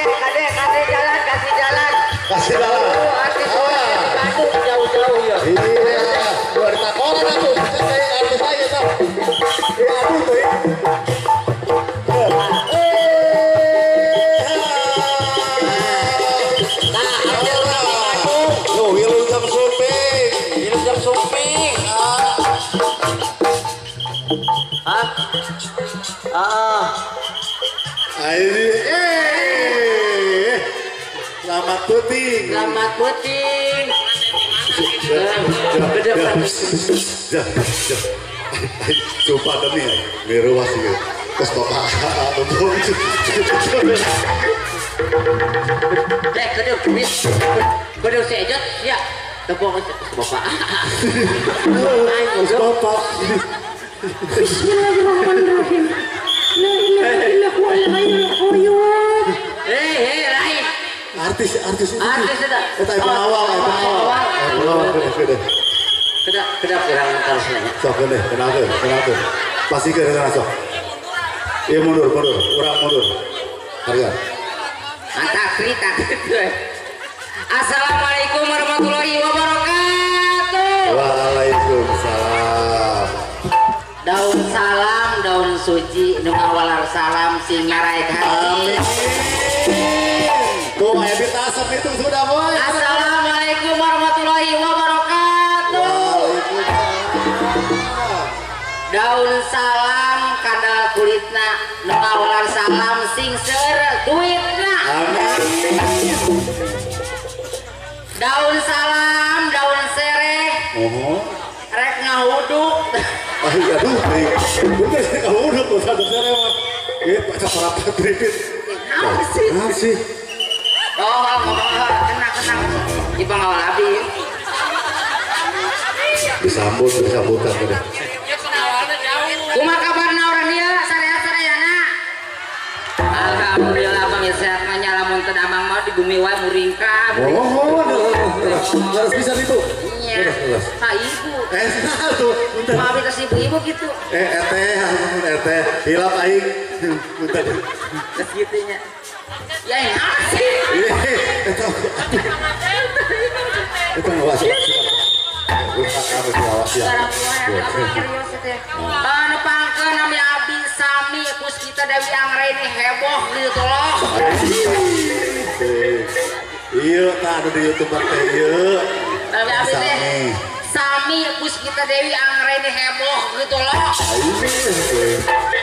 Kade, kade, kade jalan, kasih jalan. Kasih jalan. Artis Bandung jauh-jauh ya. Iya, luar takoran atuh. Saya artis saya tah. Iya aduh teuing. Nah, artis Bandung. Yo, wilujeng sumping. Wilujeng sumping. Hah? Ah. Selamat puting. Selamat puting. Sumpah demi ya, miruas ya. Terus bapak Teh kedeu duit. Kedeu sejot ya. Tepung bapak. Terus bapak. Bismillahirrahmanirrahim. La ilaha illa huwal hayyul qayyum. Eh, lain. Artis artis itu. Artis itu. Eta pengawal, pengawal. Pengawal gede. Kedap kedap kurang terusnya. Sok gede, kenapa? Kenapa? Pasti ke sana sok. Iya mundur, mundur, urang mundur. Harga. Mantap cerita. Assalamualaikum warahmatullahi wabarakatuh. Waalaikumsalam. Daun salam, daun suci, nu ngawalar salam sing ngaraek hati. Tuh, Ebi tasuk itu sudah boy. Assalamualaikum warahmatullahi wabarakatuh. Waalaikumsalam. Daun salam kadal kulitna, nu ngawalar salam sing seueur duitna. Amin. Daun salam, daun sereh. Oh. Rek ngahuduk. Aduh, bener sih ngahuduk tuh satu sereh mah. Ieu paca parapat tripit. Naon sih? Naon sih? Oh, ngomong kena kena. Ieu pangawal abdi. Disambut, disambutan udah. Kumaha kabarna urang ieu sarehat-sarehana? Alhamdulillah bang ya sehat mah nya lamun teu damang mah di bumi wae muringkah. Oh, harus bisa itu. Iya. Pak ibu. Tuh, punten. Maaf itu ibu-ibu gitu. Eteh, eteh, hilap aing. Punten. Geus kitu nya. Ya sih. Eta. Eta ngawas. Awas ya. Anu pangkeun nami abdi Sami Puspita Dewi Anggraini heboh gitu loh. Iya, tah anu di YouTuber teh ieu. Nami abdi teh Sami Puspita Dewi Anggraini heboh gitu loh.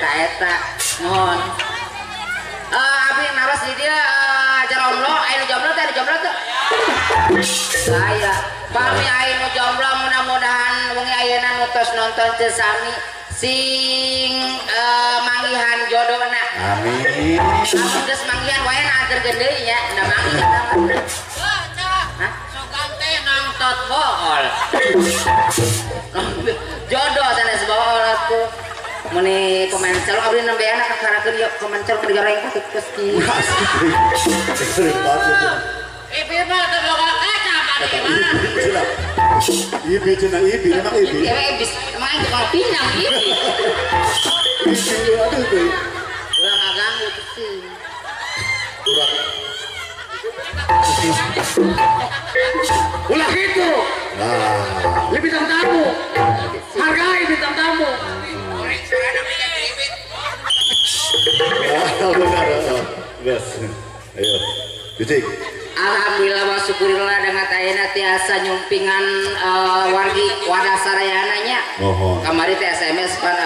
Ta eta mohon. Abdi naros di dieu jomblo, aya nu jomblo teh, aya nu jomblo teh. Saya pami aya nu jomblo mudah-mudahan wengi ayeuna nu tos nonton Ceu Sami sing manggihan jodona. Amin. Lamun geus manggihan wae na ager deui nya, da manggih eta mah. Hah? Sugan teh nangtot bohol. Jodoh sanes bohol atuh. Meni pemain celok abdi nembe anak kakarakeun ieu pemain celok digareng ka geus kieu. Ibi mah teu boga kaca bari mah. Ibi cenah ibi emang ibi. Emang aing tukang pinang ibi. Ibi aduh teh. Urang ngaganggu teh. Urang. Ulah gitu. Nah. Ini bintang tamu. Hargai bintang tamu. Ah, benar. Gas. Ayo. Cicik. Alhamdulillah wa syukurillah dengan ayeuna tiasa nyumpingan wargi wadah sarayana nya. Mohon. Kamari teh SMS pan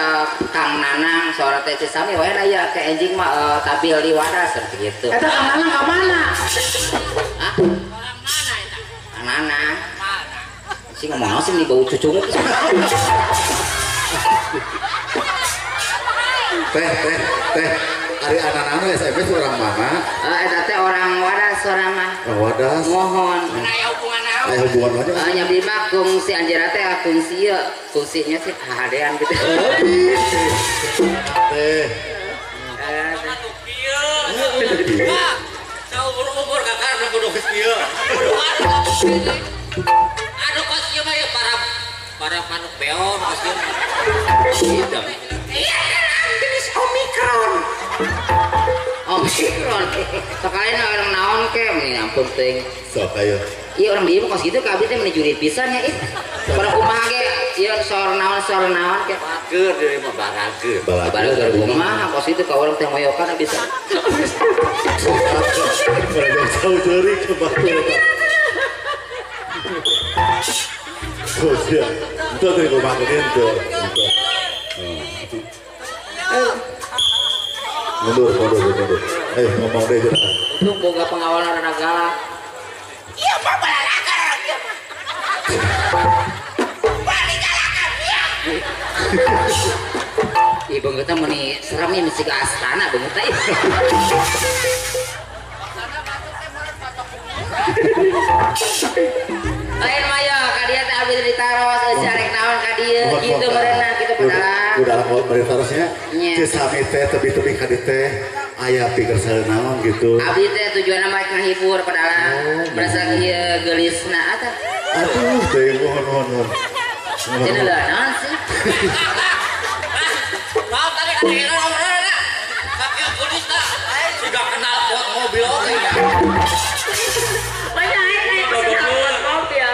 Kang Nanang sora teh Ceu Sami wae aya ke enjing mah tabil di wadah seperti gitu. Eta Kang Nanang ka mana? Hah? Orang mana eta? Kang Nanang. Mana? Sing ngomong naon sih meni bau cucunguk. Teh, teh, teh. Ari anak-anak SMS orang mana? Eta teh orang Wadas orang mah. Orang Wadas. Mohon. Aya hubungan naon? Aya hubungan aja. Nya abdi mah kungsi anjeunna teh kungsi ieu, kungsinya sih hahadean gitu. Teh. Kieu. Saumur-umur kakak kudu geus kieu. Aduh kos ieu mah ya para manuk beon kos ieu. Gitu. Iya, jenis Omikron. Oh. Background. Sekalian orang naon ke meni ampun teuing. Sok ayo. Iya orang di ieu kos kitu ka abdi teh meni jurit pisan nya ih. Orang kumaha ge ieu sor naon ke. Bager deui mah barager. Barager kumaha kos kitu ka urang teh moyokan bisa. Orang jauh jeurik ke batur. Oh iya, itu teh kumaha teu. Mundur. Ngomong deh jangan. Untung boga pengawalan rada galak. Iya mah balalakan ieu mah. Balik galakan ieu. Ih beungeutna meuni serem ieu mesti ke astana beungeutna ih. Lain mah yo ka dieu teh abdi ditaros euy arek naon ka dieu kitu meureunna kitu padahal. Udah bari tarosnya. Ceu sami teh tebi-tebi ka dieu teh aya pikir naon gitu. Abdi teh tujuanna mah ngahibur padahal berasa ieu geulisna atuh. Aduh teh nuhun. Cenah leuh naon sih? Maaf tadi kata kita ngomong kaki geulisna siga kenal pot mobil oge. Banyak aing kenal pot mobil.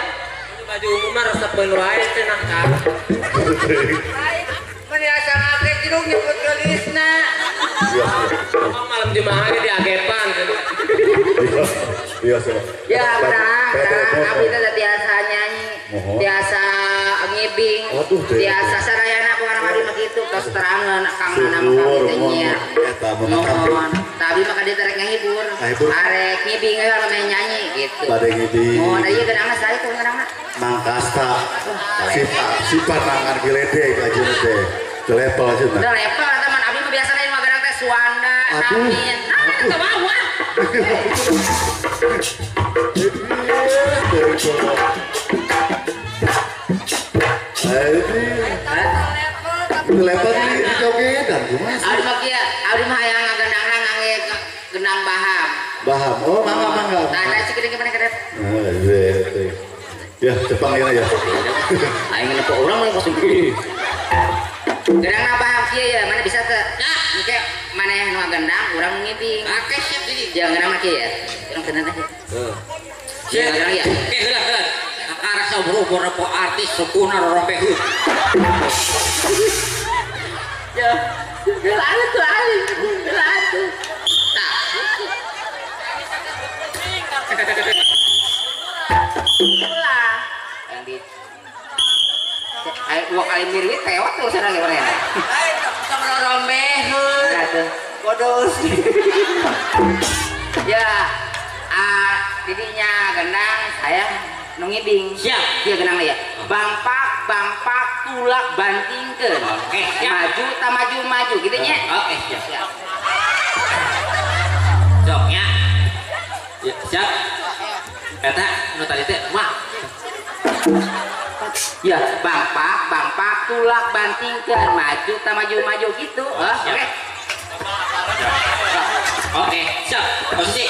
Baju umum mah resepeun wae cenah ka. Meni asa ngake jirung nyebut geulisna. Emang malam Jumat di agepan. Iya, iya. Ya, benar. Abdi teh biasa nyanyi, biasa ngibing, biasa sarayana pokona abdi mah kitu tos terangeun Kang Nana mah kami teh nya. Nuhun. Tapi mah ka dieu teh rek ngahibur. Arek ngibing we anu nyanyi gitu. Bade ngibing. Nuhun, ieu geunangna sae kumaha geunangna? Mangkasta. Sifat mangan geledek ajeuna teh. Teu level ajeuna. Teu level eta mah abdi mah biasana mah geunang teh Suanda, Namin. Nah, teu bawa. Level di jogedan kumaha? Abdi mah kieu, abdi mah hayang ngagendangna ngangge gendang baham. Baham. Oh, mangga. Nah, tah cik geuning mana kedet. Heeh, ya, Jepang ya ya. Aing nempo urang mah kosong. Gendangna baham kieu ya, mana bisa teu? Nah, engke maneh nu gendang urang ngibing. Oke, siap jadi. Jangan gendang mah kieu ya. Urang gendang teh. Heeh. Siap gendang ya. Oke, heula heula. Kakara saumur-umur po artis sukuna rorombeheut. Ya, heula atuh aing. Heula atuh. Tah. Ulah. Yang di ayo dua kali mirwit tewat terus sana gimana ya? Ayo sama rorombeheut. Atuh. Bodos. Ya, didinya gendang saya nu ngibing. Siap. Ieu gendang ya. Bangpak bangpak tulak bantingkeun. Oke, siap. Maju ta maju maju gitu nya. Oke, siap. Siap. Sok nya. Ya, siap. Eta nu tadi teh mah. Ya, bangpak bangpak tulak bantingkeun, maju ta maju maju gitu. Oke. Oke, siap. Posisi.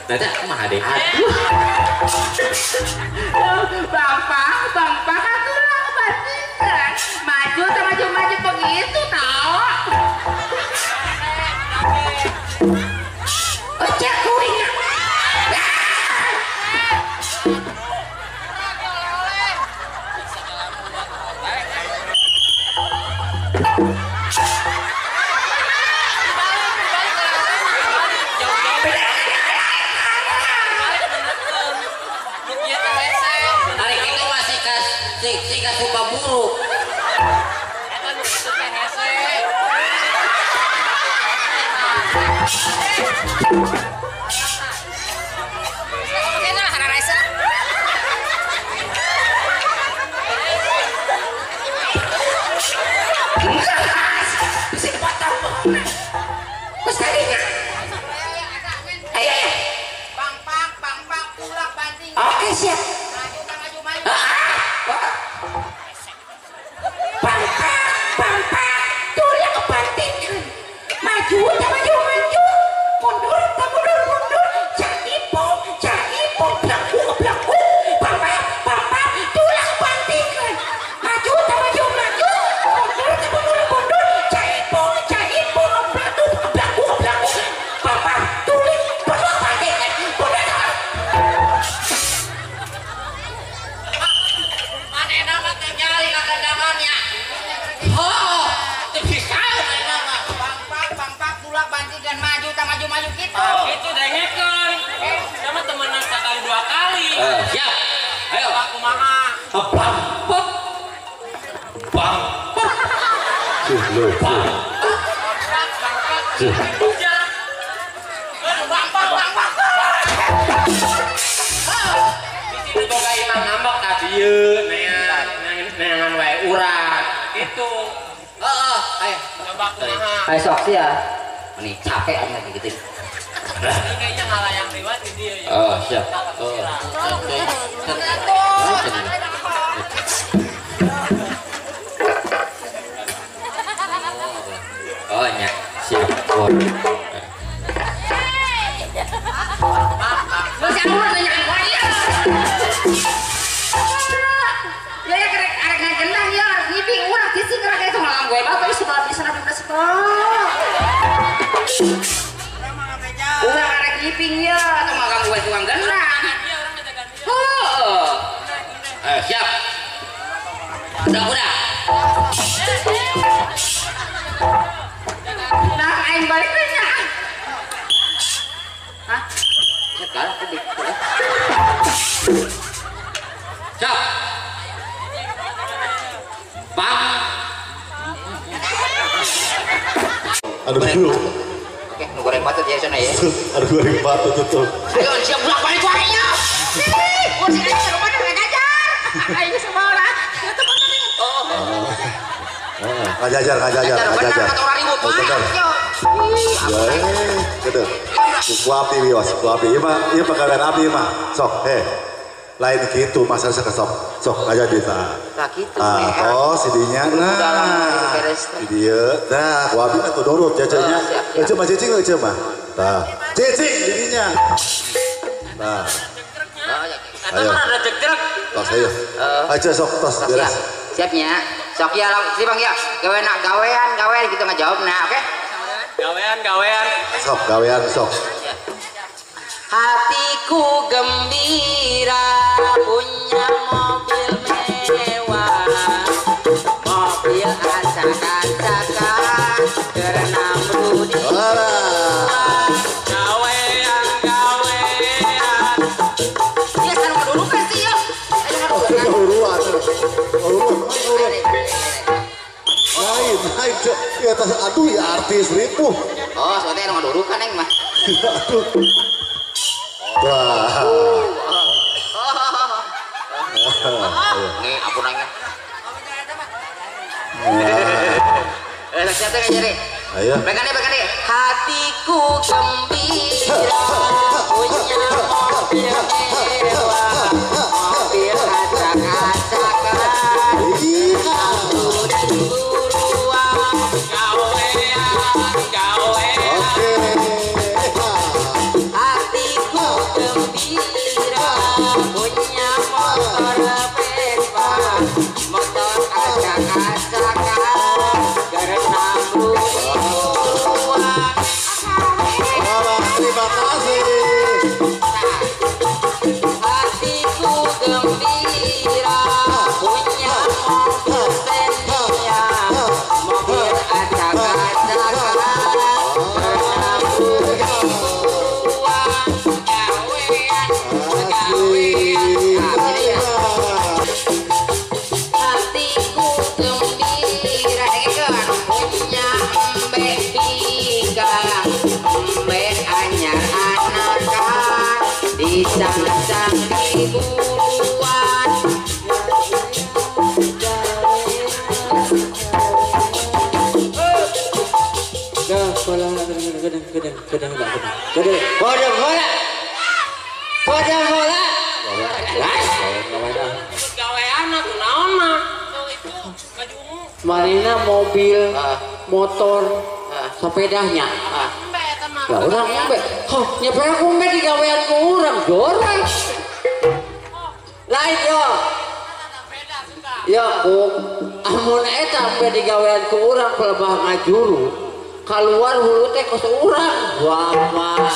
Dada kumaha deh? Aduh. Bangpak, bangpak tulak bantingkeun. Maju ta maju maju begitu tau. Oh, cek kuing. Hari itu masih kas suka buruk. Bisa dipotong bohongna. Geus tadinya. Ayo ayo. Bangpak bangpak tulak banting. Oke, siap. Maju maju maju. Bangpak bangpak tulak bantingkeun. Maju ta maju maju. Mundur ta mundur mundur. Jaipong jaipong blaku blaku. Bangpak bangpak tulak bantingkeun. Maju ta maju maju. Mundur ta mundur mundur. Jaipong jaipong blaku blaku blaku. Bang. Bang. Di sini boga imam ngambek ka dieu neangan wae urang gitu. Heeh, ayo coba kumaha. Ayo sok sia. Meni capek aing lagi gitu. Ini kayaknya ngalayang lewat di dia ya. Oh, siap. Oh. Oh, nya. Siap. Oh. Ya ya kerek arek ngagenah ya arek ngiping urang tising kerek itu ngalang gue batu sebelah bisa nabi sekolah. Urang arek ngiping ya atau magang gue tukang genah. Heeh. Ayo siap. Udah. Nah, aing balik nya. Hah? Sekarang aku bikin. Siap. Bang. Aduh dulu. Oke, nu goreng batu ya sana ya. Aduh goreng batu tuh. Ayo siap bolak balik wae. Ih, si aing rumah ngajar. Aing semua orang. Oh. Ngajajar. Ya, gitu. Ku api wios, ku api. Ieu mah, ieu pagawean abdi mah. Sok, lain gitu masa sok. Sok aja di tah. Tah kitu. Ah, tos didinya. Nah, di dieu. Nah, ku abdi mah kudu nurut cecenya. Ece mah cicing ece mah. Tah, cicing didinya. Nah. Ayo. Ada jek-jek. Tos ayo. Aja sok tos beres. Siapnya. Sok ya, si Bang ya. Gawean gitu ngajawab nah, oke? Gawean. Sok, gawean sok. Hatiku gembira punya mobil mewah. Mobil acak-acakan karena Rudi. Gawean. Ya sekarang kedudukan sih ya. Kedudukan. Lain, di atas aduh ya artis ripuh. Oh, soalnya yang ngedudukan neng mah. Aduh. Wah. Nih, aku nanya. Siapa yang jadi? Ayo. Pegang deh. Hatiku gembira punya mobil mewah, mobil acak-acakan. Hatiku gembira punya motor Vespa, motor acak-acakan karena buruan. Terima kasih. Hatiku gembira punya mobil Xenia, mobil acak-acakan karena buruan. Gawean. Hatiku gembira punya embe tiga, embe anyar anakan dicacang di buruan. Bola. Gawean atuh naon mah. Itu baju ungu. Marina mobil, motor, sepedanya. Lah urang embe. Hah, nyepera ku embe digawean ku urang jorang. Lain yo. Ya ku amun eta embe digawean ku urang pelebah ngajuru. Kaluar hulu teh kos urang. Wah, mah.